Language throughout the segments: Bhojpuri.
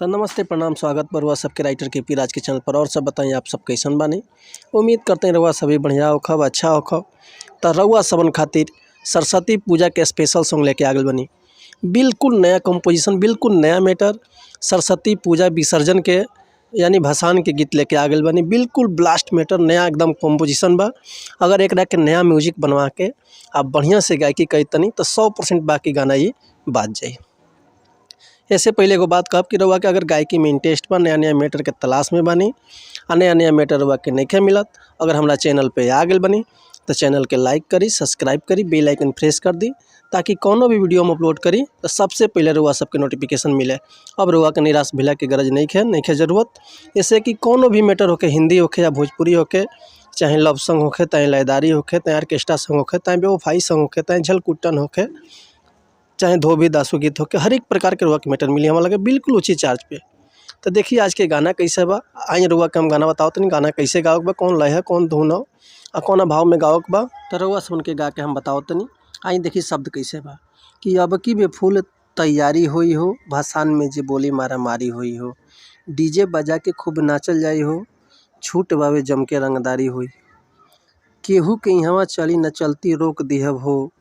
तो नमस्ते, प्रणाम, स्वागत बा रउआ सबके राइटर के पी राज के चैनल पर। और सब बताई, आप सब कैसन बानी? उम्मीद करते हैं रउआ सभी बढ़िया होखब, अच्छा होखब। तो रउआ सबन खातिर सरस्वती पूजा के स्पेशल सॉन्ग लेके आ गइल बनी। बिल्कुल नया कंपोजिशन, बिल्कुल नया मैटर, सरस्वती पूजा विसर्जन के यानी भसान के गीत लेके आ गइल बनी। बिल्कुल ब्लास्ट मैटर, नया एकदम कंपोजिशन बा। अगर एकरा के नया म्यूजिक बनवा के आप बढ़िया से गायकी करी तनी तो 100% बाकी गाना ही बाज जाई। ऐसे पहले एगो बात कहब कि रउआ के अगर गायकी में इंटरेस्ट बा, नया नया मैटर के तलाश में बानी आ नया नया मैटर रउआ के नइखे मिलत, अगर हमरा चैनल पे आ गइल बानी तो चैनल के लाइक करी, सब्सक्राइब करी, बेल आइकन प्रेस कर दी, ताकि कौनो भी वीडियो हम अपलोड करी तो सबसे पहले रउआ सबके नोटिफिकेशन मिले। अब रउआ के निराश भेला के गरज नइखे, नइखे ज़रूरत। ऐसे कि कौनो भी मैटर होखे, हिंदी होखे या भोजपुरी होखे, चाहे लव सॉन्ग होखे, चाहे लयदारी होखे, चाहे ऑर्केस्ट्रा सॉन्ग होखे, चाहे बेवफाई सॉन्ग होखे, चाहे झलकुटन होखे, चाहे धोबी दासू गीत होखे, हर एक प्रकार के रउआ के मैटर मिली हमरा लगे बिल्कुल उचित चार्ज पे। तो देखिए आज के गाना कैसे बा। आई रउआ के हम गाना बताओ तनी, गाना कैसे गावे के बा, कौन लय है, कौन धुन हो आ कौन भाव में गावे के बा। तो रउआ सुन के गा के हम बताओ तनी। आई देखिए शब्द कैसे बा कि अब की बे फूल तैयारी होई हो, भसान में जे बोली मारा मारी होई हो, डीजे बजा के खूब नाचल जाई हो, छूट बावे जम के रंगदारी होई, केहू के इहवा चली न चलती रोक दिहब हो,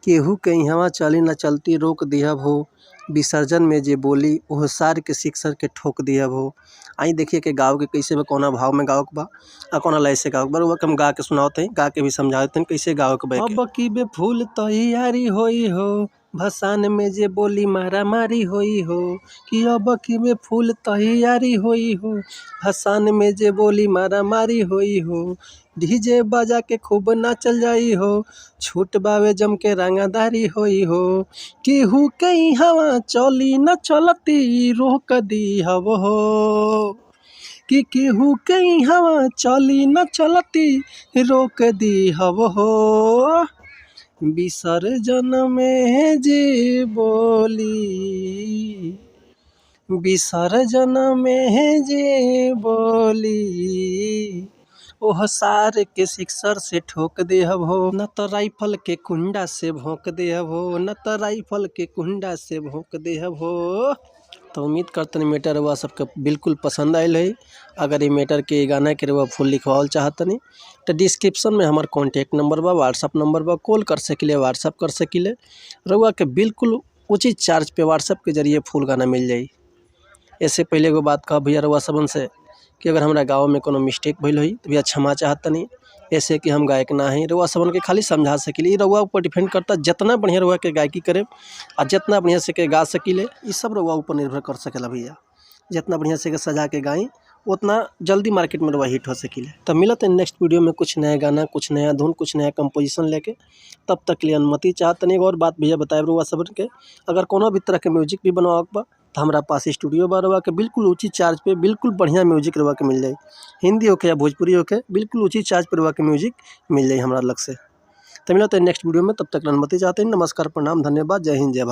केहू के इहवा चली न चलती रोक दिहब हो, विसर्जन में जे बोली ओह सार के सिक्सर के ठोक दिहब हो। आई देखिए के गाँव के कैसे बा, कौना भाव में गावे के बा आ कौना लय से गावे के बा। रउआ के हम गा के सुनावत हई, गा के भी समझावत हई कैसे गावे के बा। अब की बे फूल तैयारी होई हो, भसान में जे बोली मारा मारी होई हो, कि अब की बे फूल तैयारी होई हो, भसान में जे बोली मारा मारी होई हो, डीजे बजा के खूब नाचल जाई हो, छूट बावे जम के रंगदारी होई हो, केहू के इहवा चली न चलती रोक दिहब हो, कि केहू के इहवा चली न चलती रोक दिहब हो, विसर्जन में जे बोली, विसर्जन में जे बोली, ओह सार के सिक्सर से ठोक देहब हो, न त राइफल के कुंडा से भोंक देहब हो, न त राइफल के कुंडा से भोंक देहब हो। तो उम्मीद करतनी मैटर रउआ सबके बिल्कुल पसंद आयल है। अगर ये मैटर के गाना के रउआ फुल लिखवावल चाहतनी तो डिस्क्रिप्शन में हमार कॉन्टैक्ट नंबर बा, व्हाट्सअप नंबर बा, कॉल कर सकिले, व्हाट्सअप कर सकिले। रउआ के बिल्कुल उचित चार्ज पे व्हाट्सअप के जरिए फुल गाना मिल जाई। ऐसे पहले एगो बात कहब भैया रउआ सबन से कि अगर हमरा गाँव में कोनो मिस्टेक भइल होई तो भैया क्षमा चाहतनी। ऐसे कि हम गायक ना हई, रउआ सबन के खाली समझा सकिले। ई रउआ ऊपर डिपेंड करता, जितना बढ़िया रउआ के गायकी करे आ जितना बढ़िया से के गा सकिले, ई सब रउआ ऊपर निर्भर कर सकेला भैया। जितना बढ़िया से के सजा के गाई उतना जल्दी मार्केट में रउआ हिट हो सकिले। तो मिलत है नेक्स्ट वीडियो में कुछ नया गाना, कुछ नया धुन, कुछ नया कंपोजिशन लेके। तब तक के लिए अनुमति चाहतनी। एगो और बात भैया बताएब रउआ सबन के, अगर कोनो भी तरह के म्यूजिक भी बनवावे के बा तो हमरा पास स्टूडियो बा, रउआ के बिल्कुल उचित चार्ज पे बिल्कुल बढ़िया म्यूजिक रउआ के मिल जाई। हिंदी होखे या भोजपुरी होखे, बिल्कुल उचित चार्ज पे रउआ के म्यूजिक मिल जाई हमरा लग से। तो मिलत है नेक्स्ट वीडियो में, तब तक अनुमति चाहते हैं। नमस्कार, प्रणाम, धन्यवाद, जय हिंद, जय भारत।